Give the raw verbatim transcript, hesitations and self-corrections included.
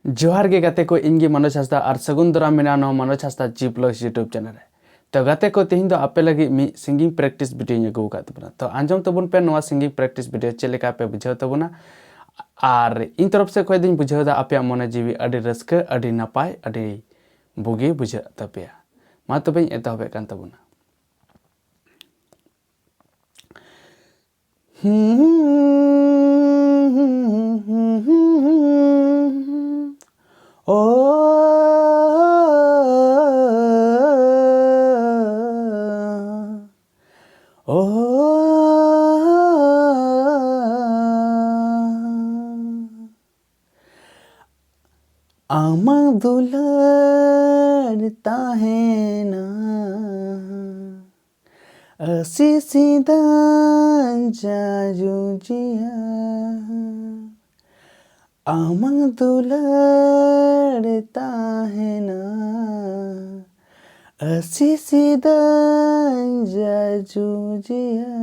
ᱡᱚᱦᱟᱨ ᱜᱮ ᱜᱟᱛᱮ ᱠᱚ, ᱤᱧ ᱜᱮ ᱢᱟᱱᱳᱡᱽ ᱦᱟᱸᱥᱫᱟ ᱟᱨ ᱥᱟᱹᱜᱩᱱ ᱫᱟᱨᱟᱢ ᱢᱮᱱᱟᱜᱼᱟ ᱱᱚᱣᱟ ᱢᱟᱱᱳᱡᱽ ᱦᱟᱸᱥᱫᱟ G Vlogs YouTube channel ᱨᱮ᱾ ᱛᱚ ᱜᱟᱛᱮ ᱠᱚ, ᱛᱮᱦᱮᱧ ᱫᱚ ᱟᱯᱮ ᱞᱟᱹᱜᱤᱫ ᱢᱤᱫ singing practice video ᱤᱧ ᱟᱹᱜᱩ ᱟᱠᱟᱫ ᱛᱟᱵᱚᱱᱟ᱾ ᱛᱚ ᱟᱸᱡᱚᱢ ᱛᱟᱵᱚᱱ ᱯᱮ ᱱᱚᱣᱟ singing practice video ᱪᱮᱫ ᱞᱮᱠᱟ ᱯᱮ ᱵᱩᱡᱷᱟᱹᱣ ᱛᱟᱵᱚᱱᱟ᱾ ᱟᱨ ᱤᱧ ᱛᱚᱨᱚᱯ ᱥᱮᱫ ᱠᱷᱚᱱ ᱫᱚᱧ ᱵᱩᱡᱷᱟᱹᱣ ᱮᱫᱟ ᱟᱯᱮᱭᱟᱜ ᱢᱚᱱᱮ ᱡᱤᱣᱤ ᱟᱹᱰᱤ ᱨᱟᱹᱥᱠᱟᱹ, ᱟᱹᱰᱤ ᱱᱟᱯᱟᱭ, ᱟᱹᱰᱤ ᱵᱩᱜᱤ ᱵᱩᱡᱷᱟᱹᱜ ᱛᱟᱯᱮᱭᱟ᱾ ᱢᱟ ᱛᱚᱵᱮᱧ ᱮᱛᱚᱦᱚᱵᱮᱫ ᱠᱟᱱ ᱛᱟᱵᱚᱱᱟ᱾ ᱚ, ᱚ, ᱟᱢᱟᱜ ᱫᱩᱞᱟᱹᱲ ᱛᱟᱦᱮᱱᱟ ᱟᱹᱥᱤᱥᱤᱫᱟᱹᱧ ᱡᱟᱡᱩᱡᱤᱭᱟ᱾ ᱟᱢᱟᱜ ᱫᱩᱞᱟᱹᱲ ᱛᱟᱦᱮᱱᱟ ᱟᱹᱥᱤᱥᱤᱫᱟᱹᱧ ᱡᱟᱡᱩᱡᱤᱭᱟ᱾